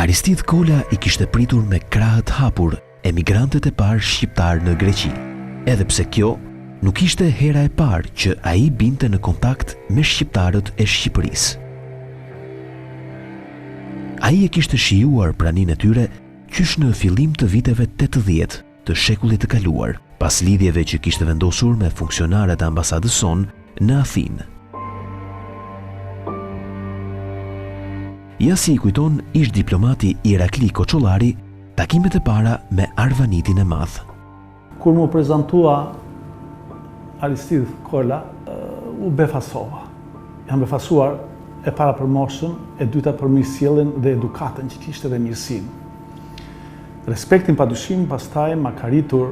Aristidh Kola i kishte pritur me krahët hapur emigrantët e parë shqiptarë në Greqi, edhe pse kjo nuk ishte hera e parë që ai binte në kontakt me shqiptarët e Shqipërisë. Ai e kishte shijuar praninë e tyre qysh në fillim të viteve 80 të shekullit të kaluar, pas lidhjeve që kishte vendosur me funksionarët e ambasadës sonë në Athinë. Ja si i kujton ish-diplomati Irakli Koçollari takimet e para me Arvanitin e madh. Kur m'u prezantua Aristidh Kola, u befasova. Jam befasuar e para për moshën, e dyta për mirësjelljen dhe edukatën që kishte dhe mirësinë. Respektin pa dyshim, pastaj ma ka rritur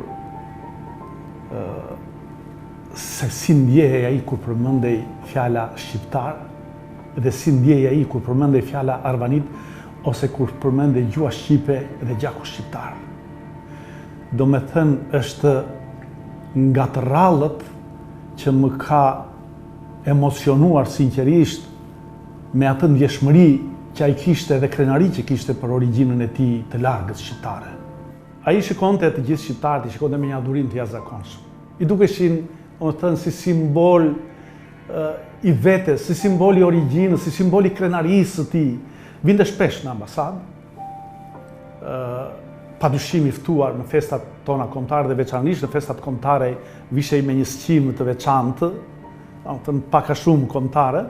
se si ndjehej ai kur përmendej fjala shqiptar dhe si ndjehej ai kur përmendej fjala arvanit ose kur përmendej gjuha shqipe dhe gjaku shqiptar. Domethënë është nga të rrallët që më ka emocionuar sinqerisht me atë ndjeshmëri që ai kishte dhe krenari që kishte për origjinën e tij të largët shqiptare. Ai shikonte të gjithë shqiptarët, i shikonte me një adhurim të jashtëzakonshëm. I dukeshin, domethënë, si simbol i vetes, si simbol i origjinës, si simbol i krenarisë së tij. Vinte shpesh në ambasadë, pa dyshim i ftuar në festat tona kombëtare dhe veçanërisht në festat kombëtare vishej me një sqimë të veçantë, domethënë pak a shumë kombëtare,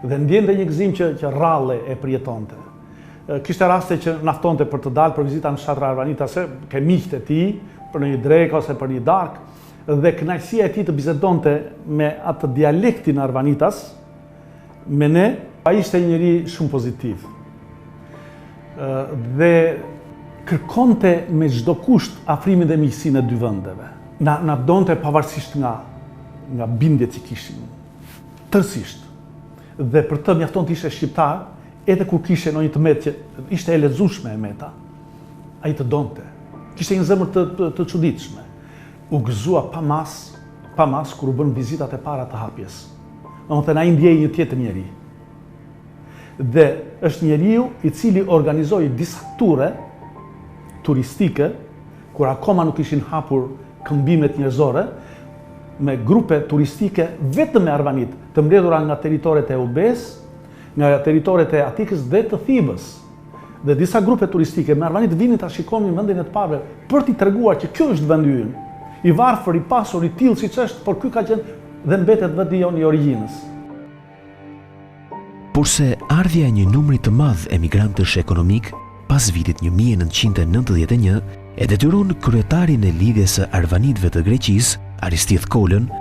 dhe ndjente një gëzim që, që rrallë e përjetonte. Kishte raste që na ftonte për të dalë për vizita në fshatra arvanitase, ke miqtë e tij, për në një drekë ose për një darkë, dhe kënaqësia e tij të bisedonte me atë dialektin arvanitas, me ne, ai ishte njeri shumë pozitiv. Dhe kërkonte me çdo kusht afrimin dhe miqësinë e dy vendeve. Na, na donte pavarësisht nga, nga bindjet që kishim. Tërësisht. Dhe për të mjafton të ishe shqiptar, edhe kur kishe ndonjë të metë që ishte e lexueshme e meta, ai të donte. Kishte një zemër të, të, të çuditshme. U gëzua pa masë, pa masë kur u bënë vizitat e para të hapjes. Domethënë ai ndjehej një tjetër njeri. Dhe është njeriu i cili organizoi disa ture turistike kur akoma nuk ishin hapur këmbimet njerëzore me grupe turistike vetëm me arvanitë, të mbledhura nga territoret e Eubesë, nga territoret e Atikës dhe të Thibës. Dhe disa grupe turistike me arvanitë vinin ta shikonin vendin e të parëve për t'i treguar që kjo është vendi ynë. I varfër, i pasur, i tillë siç është, por ky ka qenë dhe mbetet vendi jonë i origjinës. Porse ardhja e një numri të madh emigrantësh ekonomikë pas vitit 1991 e detyron kryetarin e Lidhjes së Arvanitëve të Greqisë, Aristidh Kolën,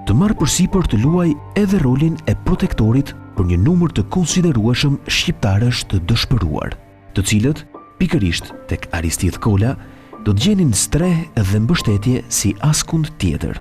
të marrë përsipër të luajë edhe rolin e protektorit për një numër të konsiderueshëm shqiptarësh të dëshpëruar, të cilët, pikërisht tek Aristidh Kola, do të gjenin strehë dhe mbështetje si askund tjetër.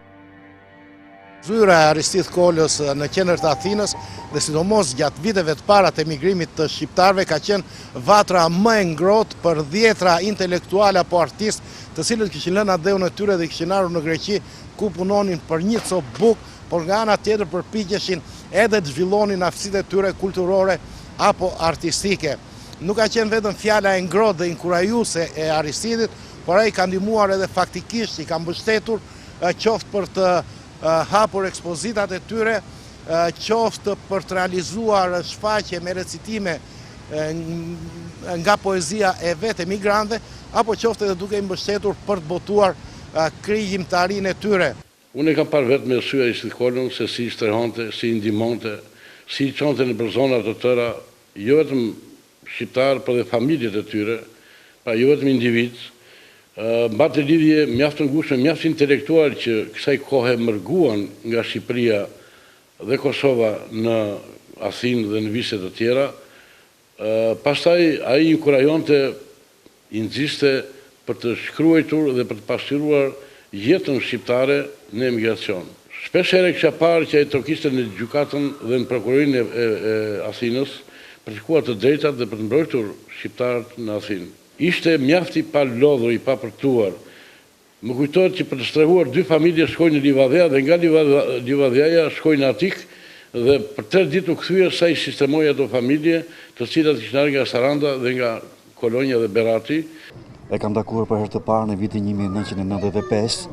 Zyra e Aristidh Kolës në qendër të Athinës dhe sidomos gjatë viteve të para të emigrimit të shqiptarëve ka qenë vatra më e ngrohtë për dhjetra intelektualë apo artistë të cilët kishin lënë atdheun e tyre dhe kishin ardhur në Greqi ku punonin për një copë bukë, por nga ana tjetër përpiqeshin edhe të zhvillonin aftësitë e tyre kulturore apo artistike. Nuk ka qenë vetëm fjala e ngrohtë dhe inkurajuese e Aristidhit, por ai ka ndihmuar edhe faktikisht, i ka mbështetur qoftë për të hapur ekspozitat e tyre, qoftë për të realizuar shfaqje me recitime nga poezia e vetë emigrantëve, apo qoftë edhe duke i mbështetur për të botuar krijimtarinë e tyre. Unë e kam parë vetë me sy Aristidh Kolën se si i strehonte, si i ndihmonte, si i çonte nëpër zona të tëra, jo vetëm shqiptarë, por dhe familjet e tyre, pra jo vetëm individë, mbante lidhje mjaft të ngushtë me mjaft intelektualë që kësaj kohe mërguan nga Shqipëria dhe Kosova në Athinë dhe në vise të tjera. Pastaj ai inkurajonte, i nxiste për të shkruajtur dhe për të pasqyruar jetën shqiptare në emigracion. Shpesh herë e kisha parë që ai trokiste në gjykatën dhe në prokurorinë e Athinës për të kërkuar të drejtat dhe për të mbrojtur shqiptarët në Athinë. Ishte mjaft i palodhur, i papërtuar. Më kujtohet që për të strehuar dy familje shkoi në Livadhja dhe nga Livadhjaja shkoi në Atikë dhe për tre ditë u kthye sa i sistemoi ato familje, të cilat kishin ardhur nga Saranda dhe nga. Kolonja dhe Berati. E kam takuar për herë të parë në vitin 1995.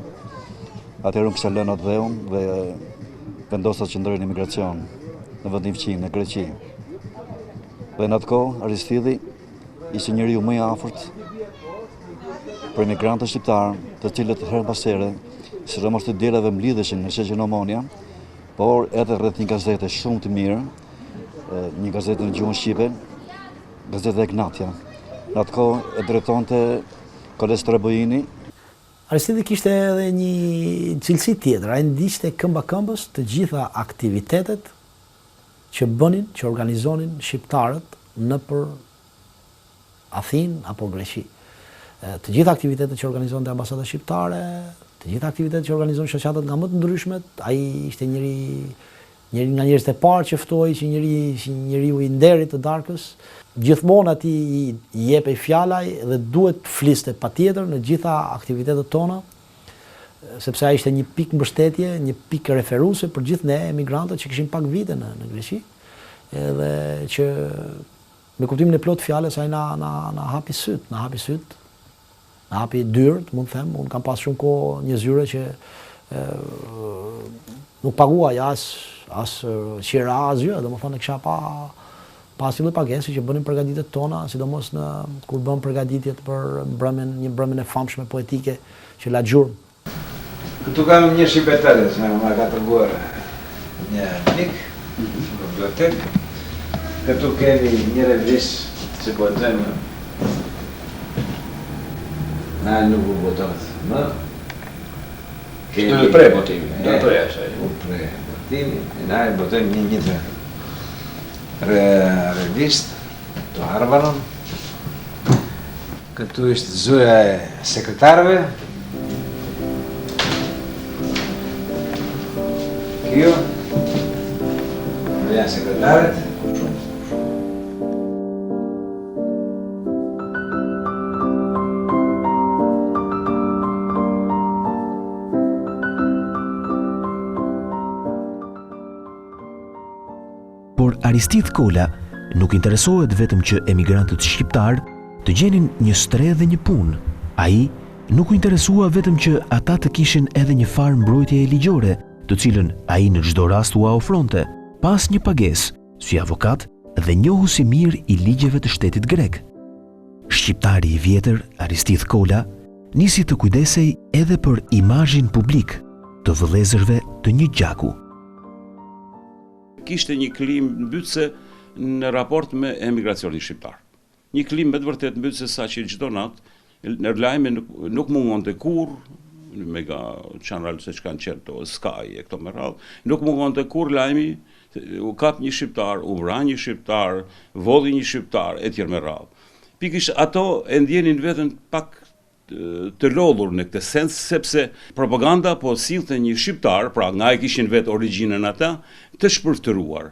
Atëherë unë kisha lënë atdheun dhe vendosa të qëndroj në emigracion në vendin fqinj, në Greqi. Dhe në atë kohë, Aristidhi ishte njeriu më i afërt për emigrantët shqiptarë, të cilët herë pas here, sidomos të dielave mblidheshin në sheshin Omonia, por edhe rreth një gazete shumë të mirë, një gazetë në gjuhën shqipe, gazeta Egnatia. Në atë kohë e drejtonte Kolec Traboini. Aristidhi kishte edhe një cilësi tjetër, ai ndiqte këmba këmbës të gjitha aktivitetet që bënin, që organizonin shqiptarët nëpër Athinë apo Greqi. Të gjitha aktivitetet që organizonte ambasada shqiptare, të gjitha aktivitetet që organizonin shoqatat nga më të ndryshmet, ai ishte njëri njëri nga njerëzit e parë që ftohej si njeri si njeriu i nderit të darkës. Gjithmonë atij i jepej fjala dhe duhet të fliste patjetër në gjitha aktivitetet tona, sepse ai ishte një pikë mbështetje, një pikë referuese për gjithë ne emigrantët që kishim pak vite në në Greqi, edhe që me kuptimin e plotë të fjalës ai na na na hapi sytë, na hapi sytë, na hapi dyert, mund të them, unë kam pas shumë kohë një zyre që e, nuk paguaj as as qira asgjë, domethënë e kisha pa pa asnjë lloj pagese që bënim përgatitjet tona, sidomos në kur bëm përgatitjet për mbrëmjen, një mbrëmjen e famshme poetike që la gjurmë. Këtu kam një shqipetare që ma ka treguar një mik në bibliotekë. Këtu kemi një revistë që botojmë na nuk u botohet më. Kemi... Në pre botimi, në pre është ajo. U pre botimi, na e botojmë një një të revistë të Arvanon. Këtu është zyra e sekretarëve. Kjo janë sekretarët. Por Aristidh Kola nuk interesohet vetëm që emigrantët shqiptarë të gjenin një strehë dhe një punë. Ai nuk u interesua vetëm që ata të kishin edhe një farë mbrojtjeje ligjore, të cilën ai në çdo rast ua ofronte, pa asnjë pagesë, si avokat dhe njohës i mirë i ligjeve të shtetit grek. Shqiptari i vjetër Aristidh Kola nisi të kujdesej edhe për imazhin publik të vëllezërve të një gjaku. Kishte një klimë mbytëse në raport me emigracionin shqiptar. Një klimë me të vërtetë mbytëse saqë çdo natë në lajme nuk, nuk mungonte kurrë, Mega Channel se ç'kanë qenë këto, Sky e këto me radhë, nuk mungonte kurrë lajmi, u kap një shqiptar, u vra një shqiptar, vodhi një shqiptar, e tjerë me radhë. Pikërisht ato e ndjenin veten pak të lodhur në këtë sens, sepse propaganda po sillte një shqiptar, pra nga e kishin vetë origjinën ata, të shpërfytyruar.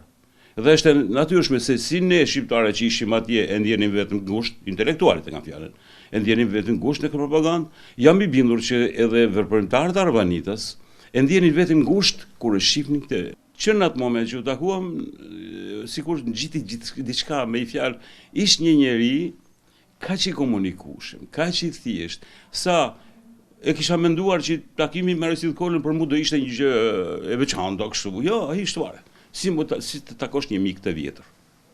Dhe është e natyrshme se si ne shqiptarët që ishim atje e ndjenim veten ngushtë, intelektualët e kam fjalën, e ndjenim veten ngushtë në këtë propagandë, jam i bindur që edhe veprimtarët arvanitas e ndjenin veten ngushtë kur e shihnin këtë. Që në atë moment që u takuam, sikur ngjiti diçka me një fjalë, ish një njeri Kaq i komunikueshëm, kaq i thjeshtë, sa e kisha menduar që takimi me Aristidh Kolën për mua do ishte një gjë e veçantë kështu. Jo, ai ishte fare. Si më ta, si të takosh një mik të vjetër.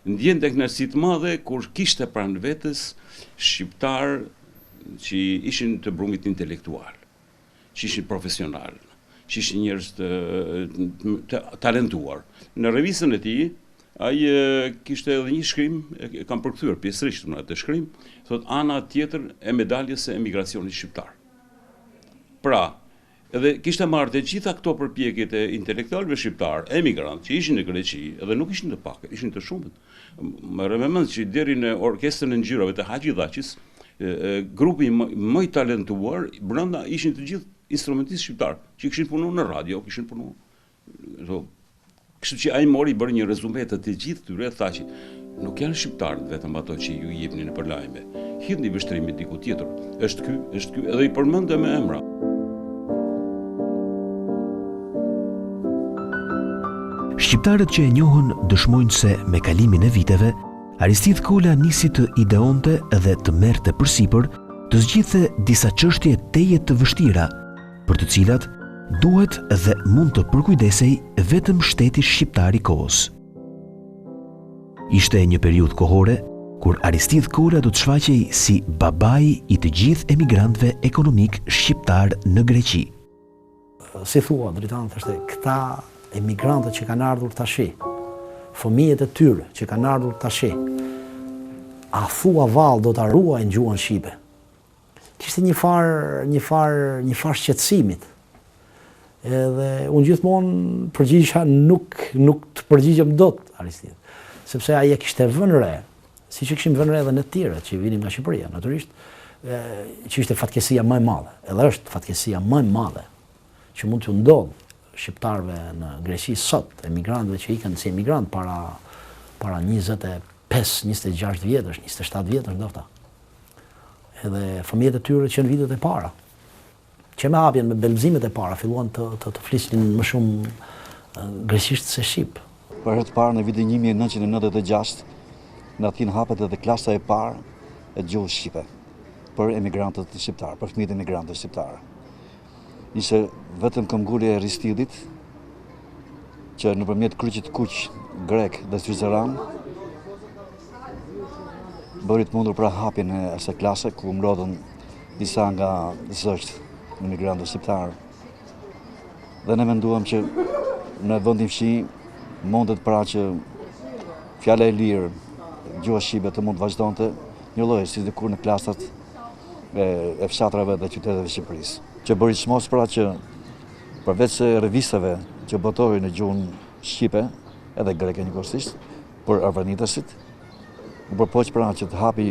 Ndjente kënaqësi të madhe kur kishte pranë vetes shqiptarë që ishin të brumit intelektual. që ishin profesionalë, që ishin njerëz të, të talentuar. Në revistën e tij, ai kishte edhe një shkrim, e kam përkthyer pjesërisht në atë shkrim, thotë ana tjetër e medaljes së emigracionit shqiptar. Pra, edhe kishte marrë të gjitha këto përpjekjet e intelektualëve shqiptarë, emigrantë që ishin në Greqi, edhe nuk ishin të pakët, ishin të shumtë. Merre me mend që deri në orkestrën e ngjyrave të Haxhi Dhaqis, grupi më i talentuar brenda ishin të gjithë instrumentistë shqiptarë që kishin punuar në radio, kishin punuar. Do, kështu që ai mori bëri një rezume të të gjithë tyre, tha që nuk janë shqiptarët vetëm ato që ju jepni nëpër lajme. Hidhni vështrimin diku tjetër. Është ky, është ky, edhe i përmendte me emra. Shqiptarët që e njohën dëshmojnë se me kalimin e viteve, Aristidh Kola nisi të ideonte dhe të merrte përsipër të zgjidhte disa çështje tejet të vështira, për të cilat duhet dhe mund të përkujdesej vetëm shteti shqiptar i kohës. Ishte një periudhë kohore kur Aristidh Kola do të shfaqej si babai i të gjithë emigrantëve ekonomikë shqiptarë në Greqi. Si thua, Dritan, thoshte, këta emigrantët që kanë ardhur tashi, fëmijët e tyre që kanë ardhur tashi, a thua vallë do ta ruajnë gjuhën shqipe? Kishte një farë, një farë, një farë shqetësimit. Edhe unë gjithmonë përgjigjesha nuk nuk të përgjigjem dot Aristid, sepse ai e kishte vënë re, siç e kishim vënë re edhe ne të tjerët që vinim nga Shqipëria, natyrisht, që ishte fatkeqësia më e madhe, edhe është fatkeqësia më e madhe që mund t'ju ndodhë shqiptarëve në Greqi sot, emigrantëve që ikën si emigrantë para para 25, 26 vjetësh, 27 vjetësh ndoshta. Edhe fëmijët e tyre që në vitet e para, që me hapjen, me belbëzimet e para, filluan të, të, të flisnin më shumë greqisht se shqip. Për herë të parë në vitin 1996, në Athinë hapet edhe klasa e parë e gjuhës shqipe për emigrantët shqiptarë, për fëmijët emigrantët shqiptarë. Ishte vetëm këmbëngulja e Aristidit, që nëpërmjet kryqit të kuq grek dhe zviceran, bëri të mundur pra hapjen e asaj klase, ku u mblodhën disa nga zogjtë emigrantët shqiptarë. Dhe ne menduam që në vendin fqinj mundet pra që fjala e lirë, gjuha shqipe të mund të vazhdonte njëlloj si dikur në klasat e, e fshatrave dhe qyteteve të Shqipërisë. Që bëri çmos pra që përveç revistave që botohej në gjuhën shqipe, edhe greke njëkohësisht, për arvanitasit, u përpoq pra që të hapi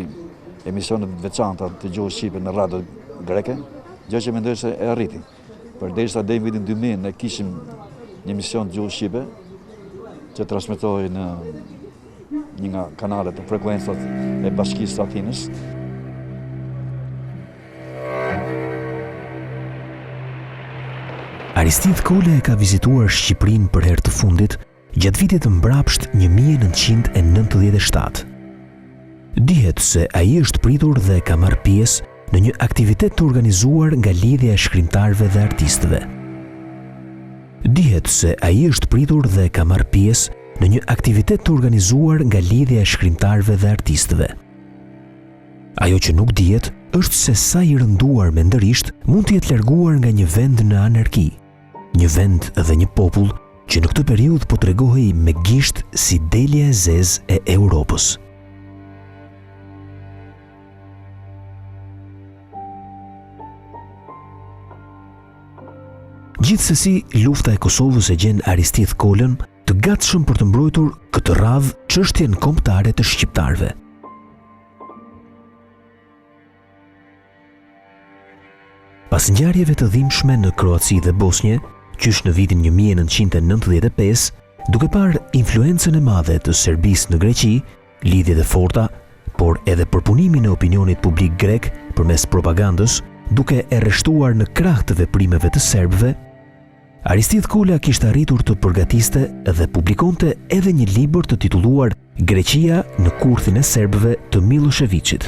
emisione të veçanta të gjuhës shqipe në radio greke, gjë që mendoj se e arriti. Përderisa deri në vitin 2000 ne kishim një emision të gjuhës shqipe që transmetohej në një nga kanalet të frekuencat e Bashkisë së Athinës. Aristidh Kola e ka vizituar Shqipërinë për herë të fundit gjatë vitit të mbrapsht 1997. Dihet se ai është pritur dhe ka marrë pjesë në një aktivitet të organizuar nga Lidhja e Shkrimtarëve dhe Artistëve. Dihet se ai është pritur dhe ka marrë pjesë në një aktivitet të organizuar nga Lidhja e Shkrimtarëve dhe Artistëve. Ajo që nuk dihet është se sa i rënduar mendërisht mund të jetë larguar nga një vend në anarki, një vend dhe një popull që në këtë periudhë po tregohej me gisht si delja e zezë e Europës. Gjithsesi, lufta e Kosovës e gjen Aristidh Kolën të gatshëm për të mbrojtur këtë radhë çështjen kombëtare të shqiptarëve. Pas ngjarjeve të dhimbshme në Kroaci dhe Bosnje, qysh në vitin 1995, duke parë influencën e madhe të Serbisë në Greqi, lidhjet e forta, por edhe përpunimin e opinionit publik grek përmes propagandës, duke e rreshtuar në krah të veprimeve të serbëve, Aristidh Kola kishte arritur të përgatiste dhe publikonte edhe një libër të titulluar Greqia në kurthin e serbëve të Millosheviçit.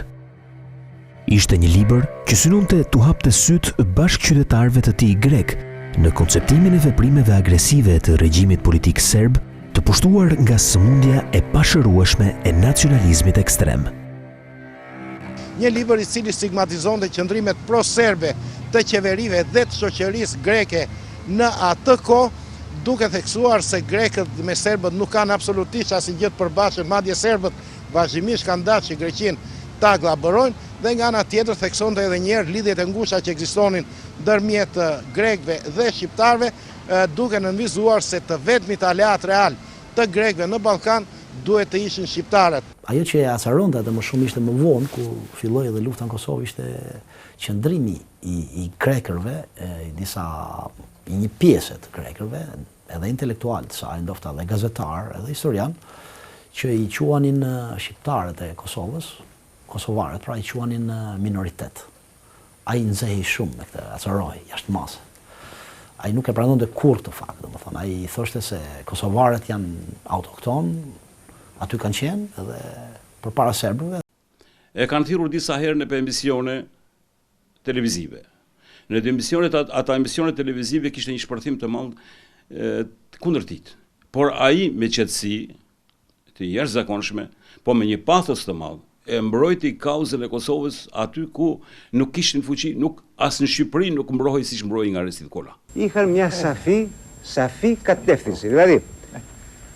Ishte një libër që synonte t'u hapte sytë bashkëqytetarëve të tij grekë në konceptimin e veprimeve agresive të regjimit politik serb të pushtuar nga sëmundja e pashërueshme e nacionalizmit ekstrem. Një libër i cili stigmatizonte qëndrimet pro-serbe të qeverive dhe të shoqërisë greke në atë kohë, duke theksuar se grekët me serbët nuk kanë absolutisht asnjë gjë të përbashkët, madje serbët vazhdimisht kanë dashur që Greqinë ta gllabërojnë dhe nga ana tjetër theksonte edhe një herë lidhjet e ngushta që ekzistonin ndërmjet grekëve dhe shqiptarëve, duke nënvizuar se të vetmit aleatë realë të grekëve në Ballkan duhet të ishin shqiptarët. Ajo që e acaronte atë më shumë ishte më vonë, kur filloi edhe lufta në Kosovë, ishte qëndrimi i, i grekërve, i disa, i një pjese të grekërve, edhe intelektualë të saj, ndofta edhe gazetarë, edhe historianë, që i quanin shqiptarët e Kosovës, kosovarët, pra i quanin minoritet. Ai nxehej shumë me këtë, acarohej jashtë mase. Ai nuk e pranonte kurrë këtë fakt, domethënë, ai thoshte se kosovarët janë autoktonë, aty kanë qenë dhe. përpara serbëve. E kanë thirrur disa herë nëpër emisione televizive. Në emisionet ata emisione televizive kishte një shpërthim të madh kundër tij. Por ai me qetësi të jashtëzakonshme, po me një pathos të madh, e mbrojti kauzën e Kosovës aty ku nuk kishin fuqi, nuk as në Shqipëri nuk mbrohej siç mbrohej nga Aristidh Kola. Είχαν μια σαφή, σαφή κατεύθυνση. Δηλαδή,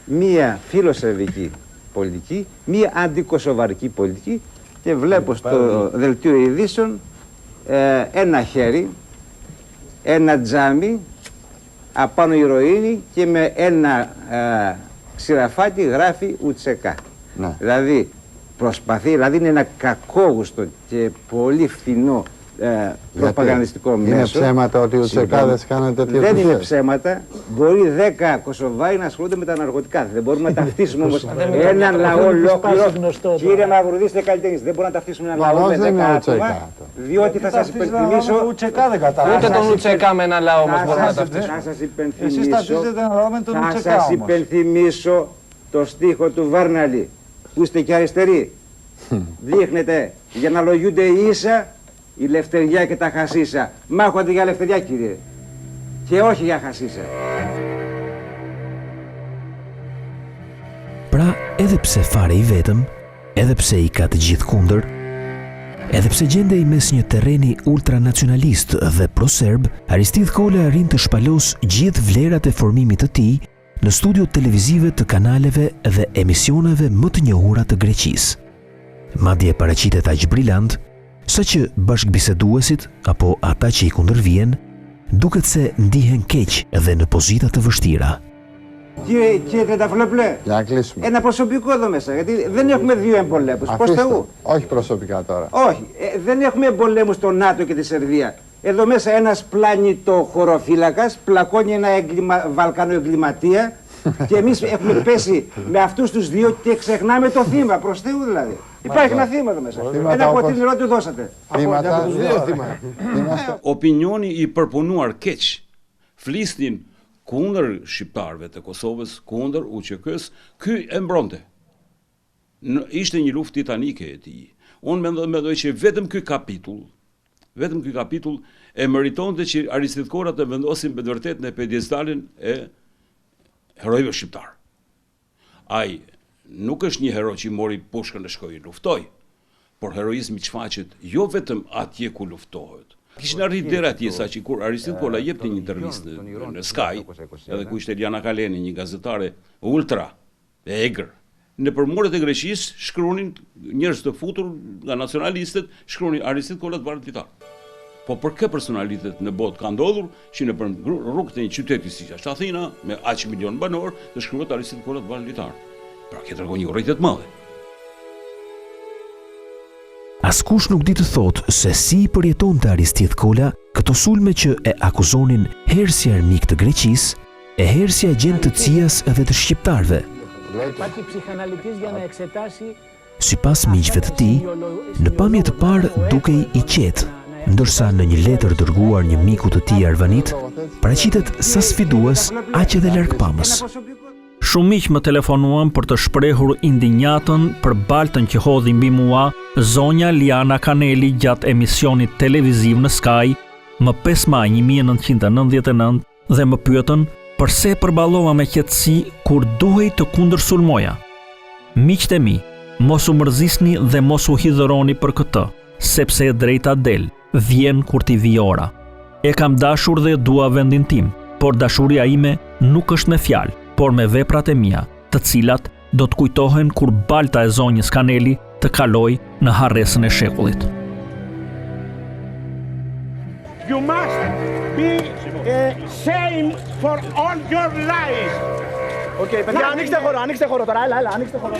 μια φιλοσερβική πολιτική, μια αντικοσοβαρική πολιτική και βλέπω στο δελτίο ειδήσεων ε, ένα χέρι, ένα τζάμι, απάνω ηρωίνη και με ένα ε, ξηραφάκι γράφει ουτσεκά. Ναι. Δηλαδή προσπαθεί, δηλαδή είναι ένα κακόγουστο και πολύ φθηνό ε, προπαγανδιστικό μέσο. Είναι ψέματα ότι οι Ουτσεκάδες κάνουν τέτοια Δεν είναι ψέματα. Μπορεί 10 Κωσοβάροι να ασχολούνται με τα ναρκωτικά. Δεν μπορούμε να ταυτίσουμε όμως έναν λαό ολόκληρο. Κύριε Μαυρουδή, είστε καλλιτέχνης. Δεν μπορούμε να ταυτίσουμε έναν λαό με 10 άτομα. Διότι θα σας υπενθυμίσω. Ούτε τον Ουτσεκά με έναν λαό όμως μπορούμε να ταυτίσουμε. Θα σας υπενθυμίσω. Θα σας υπενθυμίσω το στίχο του Βάρναλη που είστε και αριστεροί. Δείχνετε για να λογιούνται ίσα η λευτεριά και τα χασίσα. Μάχονται για λευτεριά κύριε. Και όχι για χασίσα. Pra, edhe pse fare i vetëm, edhe pse i ka të gjithë kundër, edhe pse gjendej mes një terreni ultranacionalist dhe proserb, Aristidh Kola arrin të shpalosë gjithë vlerat e formimit të tij në studiot televizive të kanaleve dhe emisioneve më të njohura të Greqisë. Madje paraqitet aq brilant, saqë bashkëbiseduesit apo ata që i kundërvihen, duket se ndihen keq dhe në pozita të vështira. Κύριε, κύριε Τριανταφυλλόπουλε, Για να κλείσουμε. ένα προσωπικό εδώ μέσα, γιατί δεν έχουμε δύο εμπολέμους. Προς Αφήστε. Θεού. Όχι προσωπικά τώρα. Όχι, ε, δεν έχουμε εμπολέμους στο ΝΑΤΟ και τη Σερβία. Εδώ μέσα ένας πλανητοχωροφύλακας πλακώνει ένα έγκλημα, βαλκανοεγκληματία και εμείς έχουμε πέσει με αυτούς τους δύο και ξεχνάμε το θύμα, προς Θεού δηλαδή. Υπάρχει ένα θύμα εδώ μέσα. Θύματα Ένα όπως- ποτήρι νερό του δώσατε. Θύματα. Τους δύο θύμα. Είμαστε Opinioni i përpunuar keq flisnin kundër shqiptarëve të Kosovës, kundër UÇK-s, ky e mbronte. Në, ishte një luftë titanike e tij. Unë mendoj, mendoj që vetëm ky kapitull, vetëm ky kapitull e meritonte që Aristidh Kola të vendosin me të vërtetë në pedestalin e herojve shqiptar. Ai nuk është një hero që mori pushkën e shkoi e luftoi, por heroizmi shfaqet jo vetëm atje ku luftohet. Kishin arrit deri atje sa që kur Aristidh Kola jepte një intervistë në, në Sky, edhe ku ishte Eliana Kaleni, një gazetare ultra e egër. Në përmuret e Greqisë shkruanin njerëz të futur nga nacionalistët, shkruanin Aristidh Kola të varet litar. Po për kë personalitet në botë ka ndodhur që në për rrugët e një qyteti si është Athina, me aq milion banor, të shkruhet Aristidh Kola të varet litar. Pra kjo tregon një urrejtje të madhe. Askush nuk di të thotë se si i përjetonte Aristidh Kola këto sulme që e akuzonin herë si armik të Greqisë, e herë si agjent të CIA-s edhe të shqiptarëve. Υπάρχει ψυχαναλυτής για να εξετάσει Sipas miqve të tij, në pamje të parë dukej i qetë, ndërsa në një letër dërguar një miku të tij Arvanit, paraqitet sa sfidues, aq edhe largpamës. Shumë miq më telefonuan për të shprehur indinjatën për baltën që hodhi mbi mua zonja Liana Kaneli gjatë emisionit televiziv në Sky më 5 maj 1999 dhe më pyetën përse përballova me qetësi kur duhej të kundërsulmoja. Miqtë e mi, mos u mërzisni dhe mos u hidhëroni për këtë, sepse e drejta del, vjen kur t'i vijë ora. E kam dashur dhe dua vendin tim, por dashuria ime nuk është me fjalë, por me veprat e mia, të cilat do të kujtohen kur balta e zonjës Kaneli të kalojë në harresën e shekullit. You must be shame for all your lies. Οκ, παιδιά, ανοίξτε χώρο, ανοίξτε χώρο τώρα. Έλα, έλα, ανοίξτε χώρο.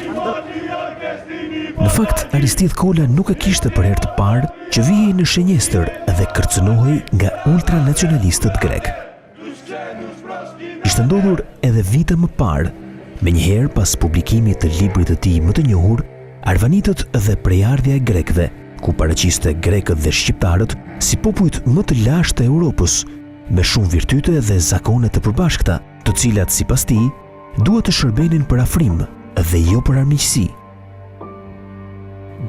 Në fakt, Aristidh Kola nuk e kishte për herë të parë që vihej në shënjestër dhe kërcënohej nga ultranacionalistët grek. Ishte ndodhur edhe vite më parë, menjëherë pas publikimit të librit të tij më të njohur, Arvanitët dhe prejardhja e grekëve, ku paraqiste grekët dhe shqiptarët si popujt më të lashtë të Europës, me shumë virtyte dhe zakone të përbashkëta, të cilat sipas tij duhet të shërbenin për afrim dhe jo për armiqësi.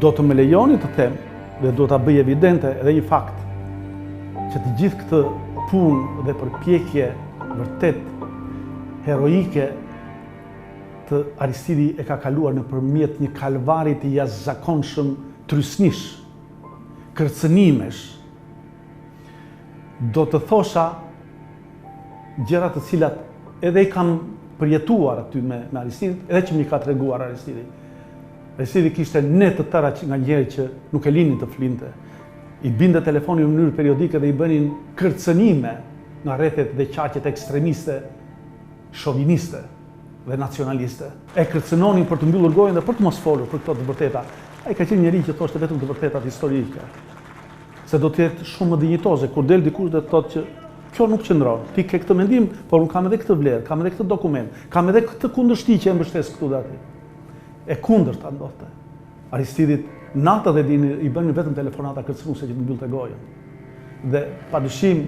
Do të më lejoni të them dhe do ta bëj evidente edhe një fakt që të gjithë këtë punë dhe përpjekje vërtet heroike të Aristidi e ka kaluar nëpërmjet një kalvari të jashtëzakonshëm trysnish, kërcënimesh, do të thosha gjëra të cilat edhe i kam përjetuar aty me, me Aristidin, edhe që m'i ka treguar Aristidi. Aristidi kishte netë të tëra që nga njerëz që nuk e linin të flinte. I binte telefoni në mënyrë periodike dhe i bënin kërcënime nga rrethet dhe qarqet ekstremiste, shoviniste dhe nacionaliste. E kërcënonin për të mbyllur gojën dhe për të mos folur për këto të vërteta. Ai ka qenë njeri që thoshte vetëm të vërtetat historike. Se do të jetë shumë më dinjitoze kur del dikush dhe të thotë që kjo nuk qëndron. Ti ke këtë mendim, por unë kam edhe këtë vlerë, kam edhe këtë dokument, kam edhe këtë kundërshti që e mbështes këtu dhe aty. E kundërta ndodhte. Aristidit natë dhe ditë i bënin vetëm telefonata kërcënuese që të mbyllte gojën. Dhe padyshim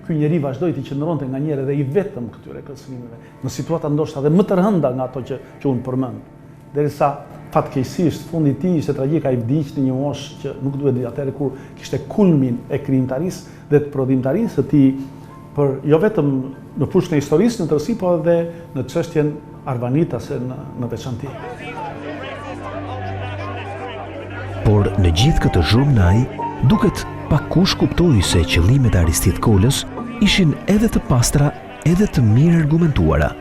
ky njeri vazhdoi t'i qëndronte nganjëherë edhe i vetëm këtyre kërcënimeve, në situata ndoshta edhe më të rënda nga ato që që unë përmend. Derisa fatkeqësisht fundi i tij ishte tragjik, ai vdiq në një moshë që nuk duhet di atëherë kur kishte kulmin e krijimtarisë dhe të prodhimtarisë së tij për jo vetëm në fushën e historisë në tërësi, po edhe në çështjen arvanitase në, në veçanti. Por në gjithë këtë zhurmnajë, duket pakkush kuptoi se qëllimet e Aristidh Kolës ishin edhe të pastra edhe të mirëargumentuara.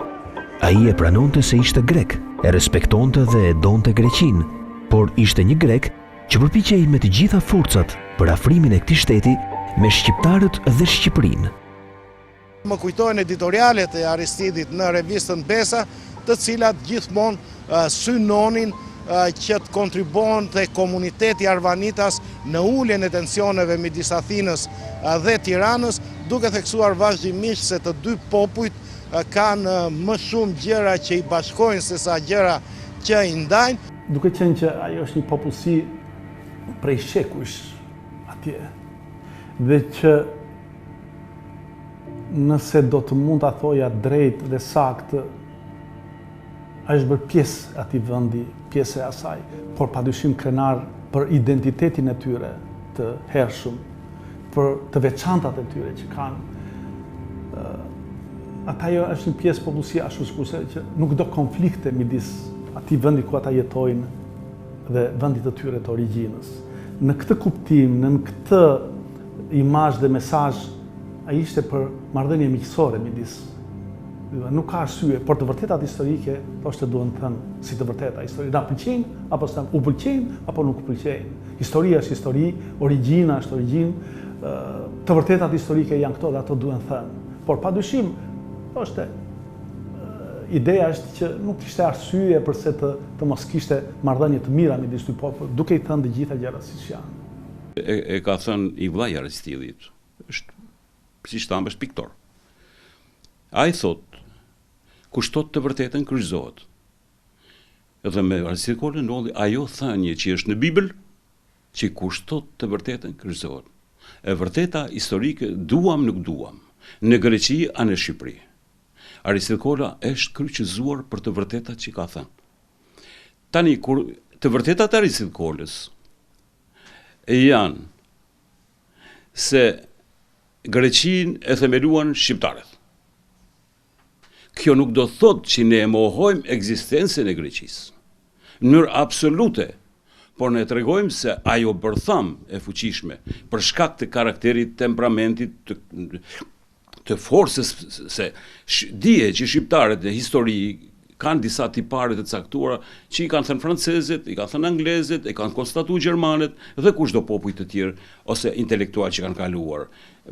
Ai e pranonte se ishte grek, e respektonte dhe e donte Greqinë, por ishte një grek që përpiqej me të gjitha forcat për afrimin e këtij shteti me shqiptarët dhe Shqipërinë. Më kujtohen editorialet e Aristidit në revistën Besa, të cilat gjithmonë synonin që të kontribuonte komuniteti arvanitas në uljen e tensioneve midis Athinës dhe Tiranës, duke theksuar vazhdimisht se të dy popujt kanë më shumë gjëra që i bashkojnë sesa gjëra që i ndajnë. Duke qenë që ajo është një popullsi prej shekujsh atje dhe që nëse do të mund ta thoja drejt dhe saktë, është bërë pjesë e atij vendi, pjesë e asaj, por padyshim krenar për identitetin e tyre të hershëm, për të veçantat e tyre që kanë. Ata jo është një pjesë popullsie ashtu sikurse që nuk do konflikte midis atij vendi ku ata jetojnë dhe vendit të tyre të origjinës. Në këtë kuptim, në këtë imazh dhe mesazh, ai ishte për marrëdhënie miqësore midis Nuk ka arsye, por të vërtetat historike thoshte duhen thënë si të vërteta historike. Na pëlqejnë apo s'na u pëlqejnë apo nuk u pëlqejnë. Historia është histori, origjina është origjinë, të vërtetat historike janë këto dhe ato duhen thënë. Por padyshim, thoshte ideja është që nuk kishte arsye përse të të mos kishte marrëdhënie të mira midis dy popujve, duke i thënë të gjitha gjërat siç janë. E, e ka thënë i vëllai i Aristidit, është siç thamë, është piktor. Ai thotë, kush thotë të vërtetën kryqëzohet. Dhe me Aristidh Kolën ndodhi ajo thënie që është në Bibël, që kush thotë të vërtetën kryqëzohet. E vërteta historike duam nuk duam, në Greqi a në Shqipëri. Aristidh Kola është kryqëzuar për të vërtetat që ka thënë. Tani kur të vërtetat e Aristidh Kolës janë se Greqinë e themeluan shqiptarët. Kjo nuk do të thotë që ne e mohojmë ekzistencën e Greqisë. Në mënyrë absolute, por ne tregojmë se ajo bërthamë e fuqishme, për shkak të karakterit, temperamentit, të, të forcës se dihet që shqiptarët në histori kanë disa tipare të caktuara që i kanë thënë francezët, i kanë thënë anglezët, i kanë konstatu gjermanët dhe kushdo popuj të tjerë ose intelektualë që kanë kaluar.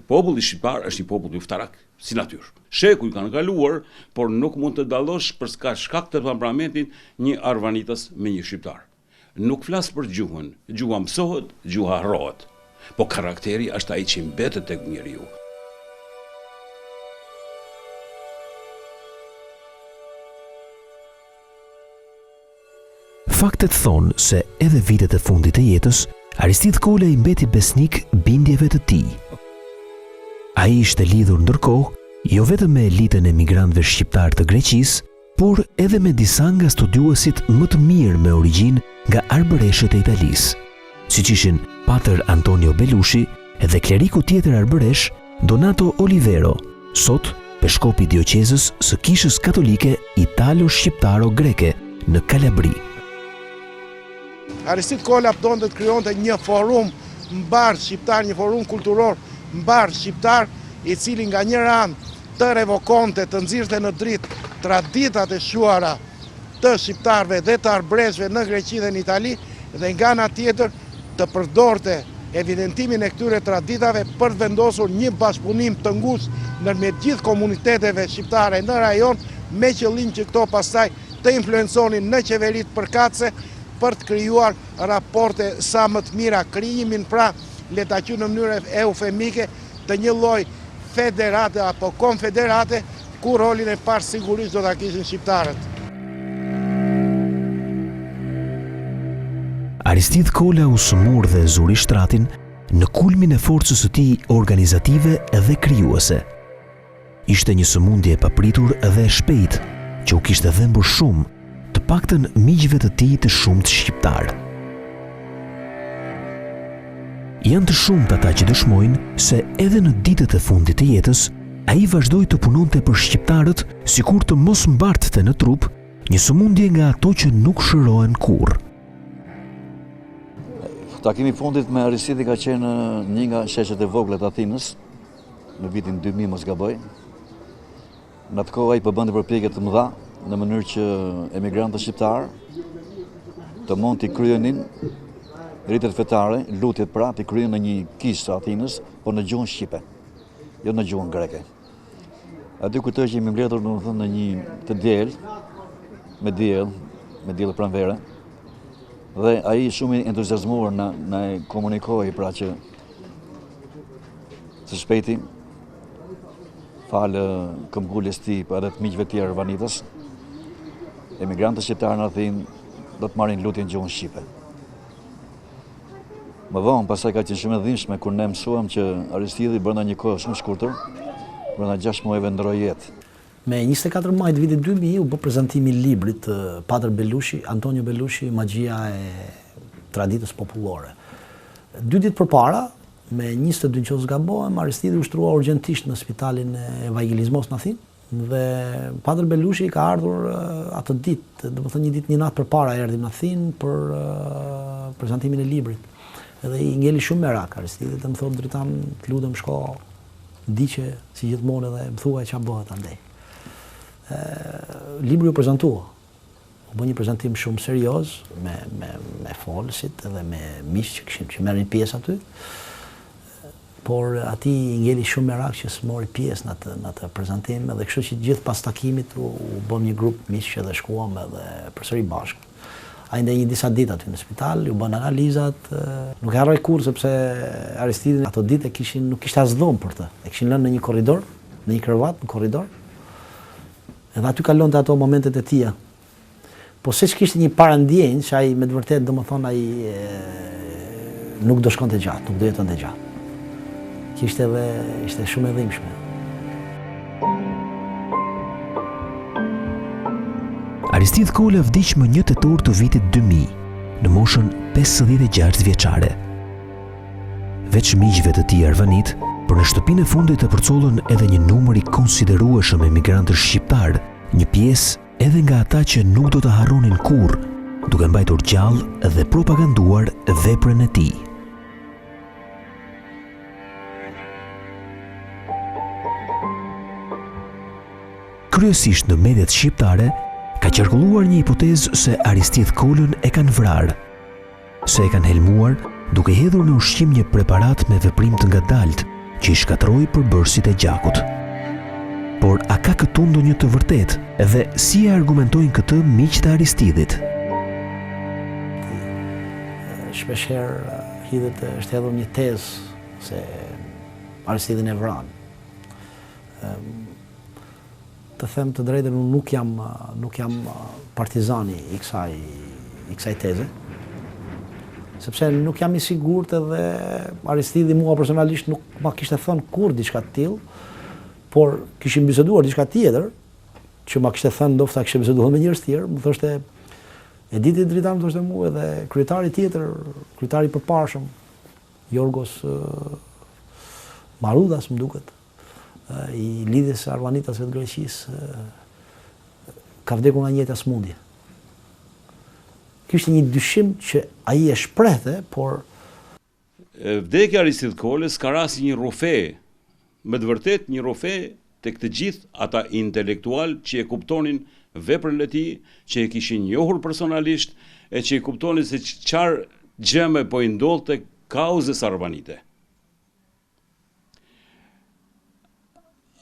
Populli shqiptar është një popull luftarak si natyrë. Shekuj kanë kaluar, por nuk mund të dallosh për shkak të temperamentit një arvanitas me një shqiptar. Nuk flas për gjuhën, gjuha mësohet, gjuha harrohet. Po karakteri është ai që mbetet tek njeriu. Faktet thonë se edhe vitet e fundit të jetës, Aristidh Kola i mbeti besnik bindjeve të tij. Ai ishte lidhur ndërkohë jo vetëm me elitën e emigrantëve shqiptarë të Greqisë, por edhe me disa nga studiuesit më të mirë me origjinë nga arbëreshët e Italisë. siç ishin Patër Antonio Belushi dhe kleriku tjetër arbëresh Donato Olivero, sot peshkop i dioqezës së Kishës Katolike Italo-Shqiptaro-Greke në Kalabri. Aristidh Kola donte të krijonte një forum mbarëshqiptar, një forum kulturor mbarëshqiptar, i cili nga njëra anë të revokonte, të nxirrte në dritë traditat e shquara të shqiptarëve dhe të arbëreshëve në Greqi dhe në Itali dhe nga ana tjetër të përdorte evidentimin e këtyre traditave për të vendosur një bashkëpunim të ngushtë ndërmjet gjithë komuniteteve shqiptare në rajon me qëllim që këto pastaj të influenconin në qeveritë përkatëse për të krijuar raporte sa më të mira, krijimin pra, le ta quajmë në mënyrë eufemike, të një lloj federate apo konfederate, ku rolin e parë sigurisht do ta kishin shqiptarët. Aristidh Kola u sëmur dhe zuri shtratin në kulmin e forcës së tij organizative dhe krijuese. Ishte një sëmundje e papritur dhe e shpejtë, që u kishte dhembur shumë, të paktën miqve të tij të shumtë shqiptarë. Janë të shumtë ata që dëshmojnë se edhe në ditët e fundit të jetës, ai vazhdoi të punonte për shqiptarët sikur të mos mbartte në trup një sëmundje nga ato që nuk shërohen kurrë. Takimi i fundit me Aristidhin ka qenë në një nga sheshet e vogla të Athinës, në vitin 2000 mos gaboj. Në atë kohë ai po bënte përpjekje të mëdha në mënyrë që emigrantët shqiptarë të mund t'i kryenin ritet fetare, lutjet pra, t'i kryenin në një kishë të Athinës, por në gjuhën shqipe, jo në gjuhën greke. Aty kujtoj që jemi mbledhur, domethënë, në një të diel, me diell, me diell pranvere, dhe ai shumë i entuziazmuar na, na e komunikoi pra që Së shpejti, falë këmbënguljes tij, po edhe të miqve tjerë arvanitas, emigrantët shqiptarë në Athinë do të marrin lutjen në gjuhën shqipe. Më vonë, pastaj ka qenë shumë e dhimbshme kur ne mësuam që Aristidhi brenda një kohe shumë shkurtër, brenda 6 muajve ndërroi jetë. Me 24 maj të vitit 2000 u bë prezantimi i librit të Patër Belushi, Antonio Belushi, Magjia e traditës popullore. Dy ditë përpara, me 22 në qoftë s'gabohem, Aristidhi u shtrua urgjentisht në spitalin e Evangelizmos në Athinë dhe Patër Belushi ka ardhur atë ditë, domethënë një ditë një natë përpara erdhi në Athinë për prezantimin e librit. Edhe i ngeli shumë merak Aristidit dhe më thotë Dritan, të lutem shko ndiqe si gjithmonë edhe më thuaj ça bëhet andej. Ë libri u prezantua. U bë një prezantim shumë serioz me me me folësit edhe me miqtë që kishin që merrnin pjesë aty. Por atij i ngeli shumë merak që s'mori pjesë në atë në atë prezantim edhe kështu që gjithë pas takimit u, u bëmë një grup miqsh edhe shkuam edhe përsëri bashkë. Ai ndenji disa ditë aty në spital, iu bënë analizat, nuk e harroj kurrë sepse Aristidin ato ditë e kishin nuk kishte as dhomë për të. E kishin lënë në një korridor, në një krevat në korridor. Edhe aty kalonte ato momentet e tija. Po seç kishte një parandjenjë që ai me të vërtetë, domethënë ai nuk do shkonte gjatë, nuk do jetonte gjatë. Kishte edhe ishte shumë e dhimbshme. Aristidh Kola vdiq më 1 tetor të vitit 2000, në moshën 56 vjeçare. Veç miqve të tij arvanitë, për në shtëpinë e fundit e përcollën edhe një numër i konsiderueshëm emigrantësh shqiptarë, një pjesë edhe nga ata që nuk do ta harronin kurrë, duke mbajtur gjallë dhe propaganduar veprën e tij. Kryesisht në mediat shqiptare ka qarkulluar një hipotezë se Aristidh Kolën e kanë vrarë, se e kanë helmuar duke hedhur në ushqim një preparat me veprim të ngadaltë që i shkatërroi përbërësit e gjakut. Por a ka këtu ndonjë të vërtetë dhe si e argumentojnë këtë miqtë e Aristidhit? Shpeshherë hidhet është hedhur një tezë se Aristidhin e vranë. Të them të drejtën unë nuk jam nuk jam partizani i kësaj i kësaj teze. Sepse nuk jam i sigurt edhe Aristidhi mua personalisht nuk ma kishte thënë kurrë diçka të tillë, por kishim biseduar diçka tjetër, që ma kishte thënë ndofta kishte biseduar me njerëz të tjerë, më thoshte. E di ti Dritan më thoshte mu edhe kryetari tjetër, kryetari i përparshëm, Jorgos Marudas më duket, i lidhjes së arvanitasve të Greqisë, ka vdekur nga e njëjta sëmundje. Ky ishte një dyshim që ai e shprehte, por Vdekja e Aristidh Kolës ka ra si një rrufe, me të vërtetë një rrufe tek të gjithë ata intelektualë që e kuptonin veprën e tij, që e kishin njohur personalisht e që e kuptonin se çfarë gjëme po i ndodhte kauzës arvanite.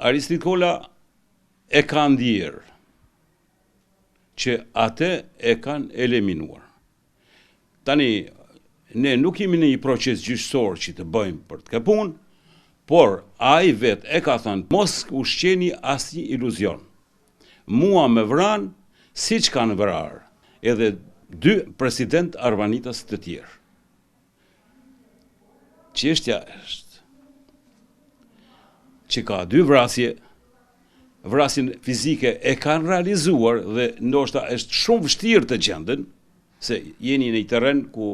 Aristidh Kola e ka ndier që atë e kanë eliminuar. Tani, ne nuk jemi në një proces gjyqësor që të bëjmë për të këtë punë, por ai vetë e ka thënë, mos ushqeni asnjë iluzion. Mua më vranë, siç kanë vrarë edhe dy presidentë arvanitas të tjerë. Çështja është që ka dy vrasje, vrasjen fizike e kanë realizuar dhe ndoshta është shumë vështirë të gjenden, se jeni në një terren ku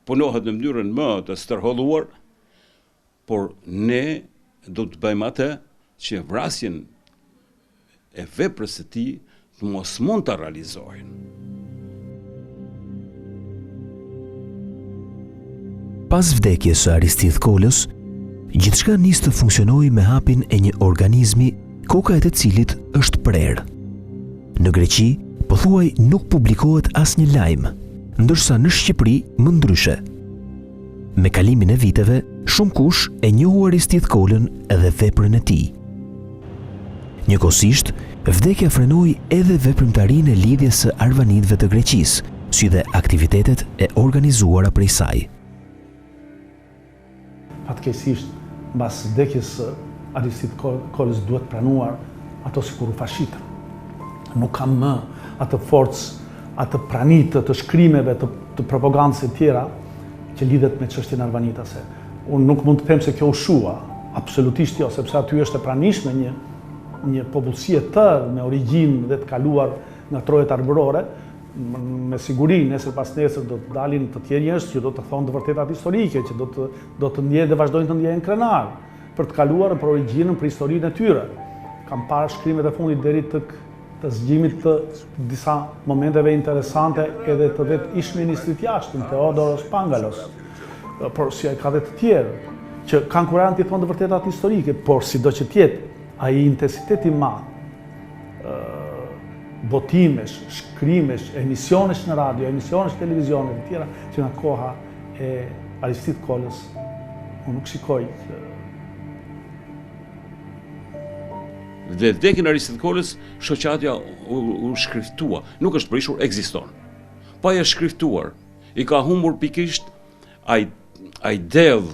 punohet në mënyrën më të stërholluar, por ne do të bëjmë atë që vrasjen e veprës së tij të mos mund ta realizojnë. Pas vdekjes së Aristidh Kolës, gjithçka nis të funksionojë me hapin e një organizmi, koka e të cilit është prerë. Në Greqi, pothuaj nuk publikohet asnjë lajm, ndërsa në Shqipëri më ndryshe. Me kalimin e viteve, shumëkush e njohu Aristidh Kolën dhe veprën e tij. Njëkohësisht, vdekja frenoi edhe veprimtarinë e Lidhjes së Arvanitëve të Greqisë, si dhe aktivitetet e organizuara prej saj. Fatkeqësisht, mbas vdekjes së Aristidh Kolës duhet pranuar ato sikur u fashitën. Nuk ka më atë forcë, atë prani të, të shkrimeve, të, të propagandës e tjera që lidhet me çështjen arvanitase. Unë nuk mund të them se kjo u shua, absolutisht jo, sepse aty është e pranishme një një popullsi e tërë me origjinë dhe të kaluar nga trojet arbërore, me siguri nesër pas nesër do të dalin të tjerë njerëz që do të thonë të vërtetat historike, që do të do të ndjehen dhe vazhdojnë të ndjehen krenar për të kaluarën, për origjinën, për historinë e tyre. Kam parë shkrimet e fundit deri tek të zgjimit të disa momenteve interesante edhe të vetë ish-ministrit të jashtëm, Teodoros Pangalos, por si ai ka dhe të tjerë, që kanë kurajën t'i thonë të vërtetat historike, por sido që të jetë, ai intensitet i madh, botimesh, shkrimesh, emisionesh në radio, emisionesh në televizion e të tjera, që nga koha e Aristidh Kolës, unë nuk shikoj që Dhe vdekjen e Aristidh Kolës, shoqatja u, u shkriftua. Nuk është prishur, ekziston. Po ajo është shkriftuar. I ka humbur pikërisht ai ai dell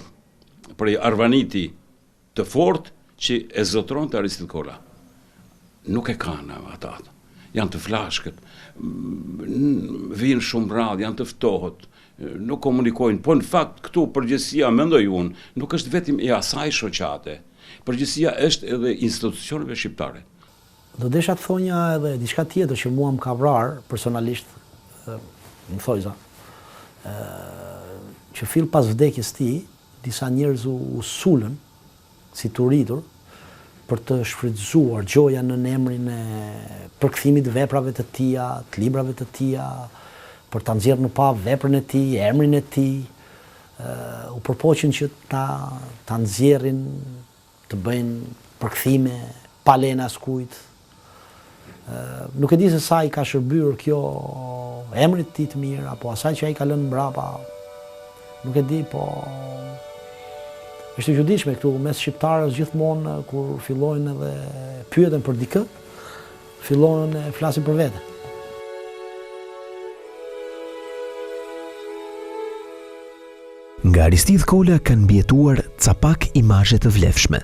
prej arvaniti të fortë që e zotëronte Aristidh Kola. Nuk e kanë ata. Janë të flashkët, vijnë shumë rrallë, janë të ftohët, nuk komunikojnë. Po në fakt këtu përgjegjësia mendoj unë, nuk është vetëm e asaj shoqate. Përgjegjësia është edhe institucioneve shqiptare. Do desha të thonja edhe diçka tjetër që mua më ka vrarë personalisht, në thojza, që fill pas vdekjes tij, disa njerëz u sulën si të uritur për të shfrytëzuar gjoja nën emrin e përkthimit të veprave të tija, të librave të tija, për ta nxjerrë në pah veprën e tij, emrin e tij, u përpoqën që ta ta nxjerrin, të bëjnë përkthime pa lejen e askujt. Nuk e di se sa i ka shërbyer kjo emrit të tij të mirë apo asaj që ai ka lënë mbrapa. Nuk e di, po është e çuditshme këtu mes shqiptarëve gjithmonë kur fillojnë edhe pyeten për dikë, fillojnë e flasin për vete. Nga Aristidh Kola kanë mbijetuar ca pak imazhe të vlefshme.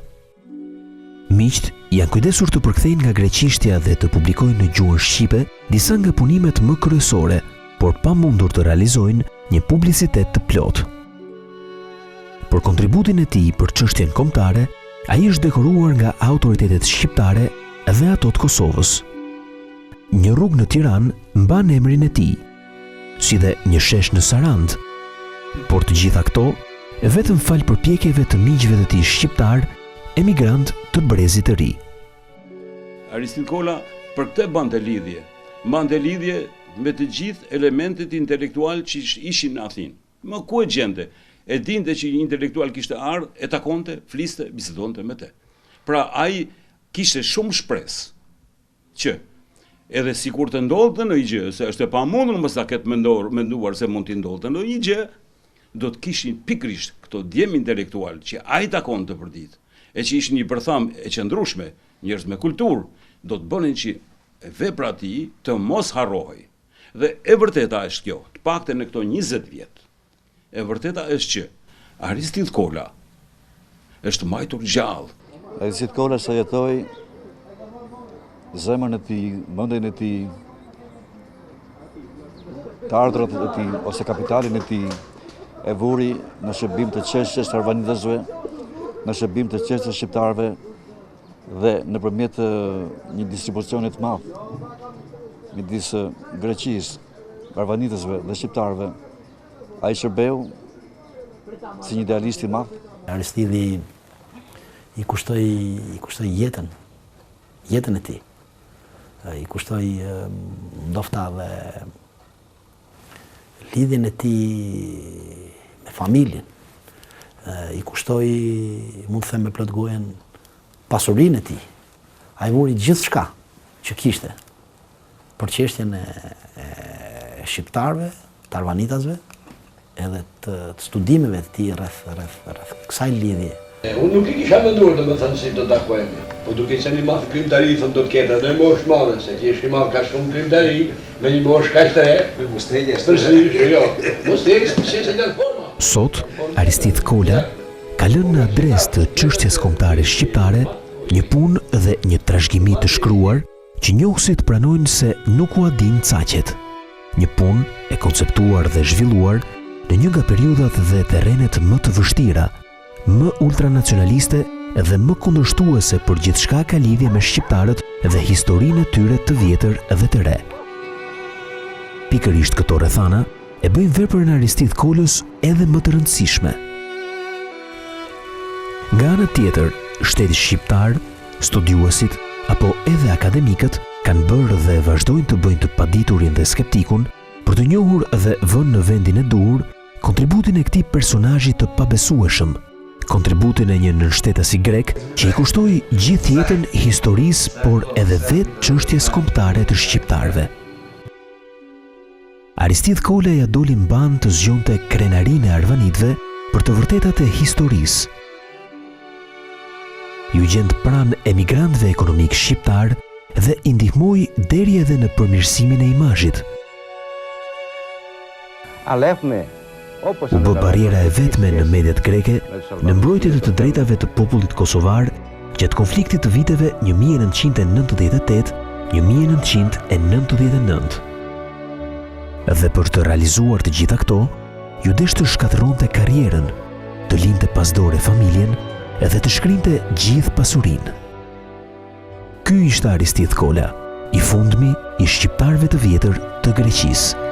Miqtë janë kujdesur të përkthejnë nga greqishtja dhe të publikojnë në gjuhën shqipe disa nga punimet më kryesore, por pa mundur të realizojnë një publicitet të plotë. Për kontributin e tij për çështjen kombëtare, ai është dekoruar nga autoritetet shqiptare dhe ato të Kosovës. Një rrugë në Tiranë mban emrin e tij. si dhe një shesh në Sarandë. Por të gjitha këto, vetëm falë përpjekjeve të miqve të tij shqiptarë, emigrantë të brezit të ri. Aristidh Kola për këtë bante lidhje. Mbante lidhje me të gjithë elementet intelektualë që ishin në Athinë. Më ku e gjente? E dinte që një intelektual kishte ardhë, e takonte, fliste, bisedonte me te. Pra ai kishte shumë shpresë që edhe sikur të ndodhte ndonjë gjë, se është e pamundur mos ta ketë menduar, menduar se mund t'i ndodhte ndonjë gjë, do të kishin pikërisht këto djem intelektualë që ai takonte përditë, e që ishin një bërthamë e qëndrueshme, njerëz me kulturë, do të bënin që vepra e tij të mos harrohej. Dhe e vërteta është kjo, të paktën në këto 20 vjet. E vërteta është që Aristidh Kola është mbajtur gjallë. Aristidh Kola sa jetoi zemrën e tij, mendjen e tij, të ardhurat e tij ose kapitalin e tij e vuri në shërbim të çështjes së arvanitësve, në shërbim të çështjes së shqiptarëve dhe nëpërmjet një distribucioni të madh midis Greqisë, arvanitësve dhe shqiptarëve, ai shërbeu si një idealist i madh. Aristidhi i kushtoi i kushtoi jetën, jetën e tij. I kushtoi ndofta dhe lidhjen e tij me familjen. I kushtoi, mund të them me plot gojën, pasurinë e tij. Ai vuri gjithçka që kishte për çështjen e, e shqiptarëve, të arvanitasve, edhe të, të studimeve të tij rreth rreth rreth kësaj lidhje. Unë nuk e kisha menduar domethënë si do takohemi, po duke qenë i madh krijimtari, thonë do të ketë edhe moshë të madhe, se ti je i madh ka shumë krijimtari, me një moshë kaq të re. Me mustaqe. Përsëri, jo. Mustaqe, se se janë forma. Sot, Aristidh Kola ka lënë në adresë të çështjes kombëtare shqiptare një punë dhe një trashëgimi të shkruar që njohësit pranojnë se nuk ua dinë caqet. Një punë e konceptuar dhe zhvilluar në një nga periudhat dhe terrenet më të vështira, më ultranacionaliste dhe më kundërshtuese për gjithçka ka lidhje me shqiptarët dhe historinë e tyre të vjetër dhe të re. Pikërisht këto rrethana e bëjnë veprën e Aristidh Kolës edhe më të rëndësishme. Nga ana tjetër, shteti shqiptar, studiuesit apo edhe akademikët kanë bërë dhe vazhdojnë të bëjnë të paditurin dhe skeptikun për të njohur dhe vënë në vendin e duhur kontributin e këtij personazhi të pabesueshëm, kontributin e një nënshtetasi grek që i kushtoi gjithë jetën historisë por edhe vetë çështjes kombëtare të shqiptarëve. Aristidh Kola ia doli mbanë të zgjonte krenarinë e arvanitëve për të vërtetat e historisë. Iu gjend pranë emigrantëve ekonomikë shqiptarë dhe i ndihmoi deri edhe në përmirësimin e imazhit. U bë barriera e vetme në mediat greke në mbrojtje të të drejtave të popullit kosovar gjatë konfliktit të viteve 1998 1999. Dhe për të realizuar të gjitha këto, iu desh të shkatërronte karrierën, të linte pas dore familjen dhe të shkrinte gjithë pasurinë. Ky ishte Aristidh Kola, i fundmi i shqiptarëve të vjetër të Greqisë.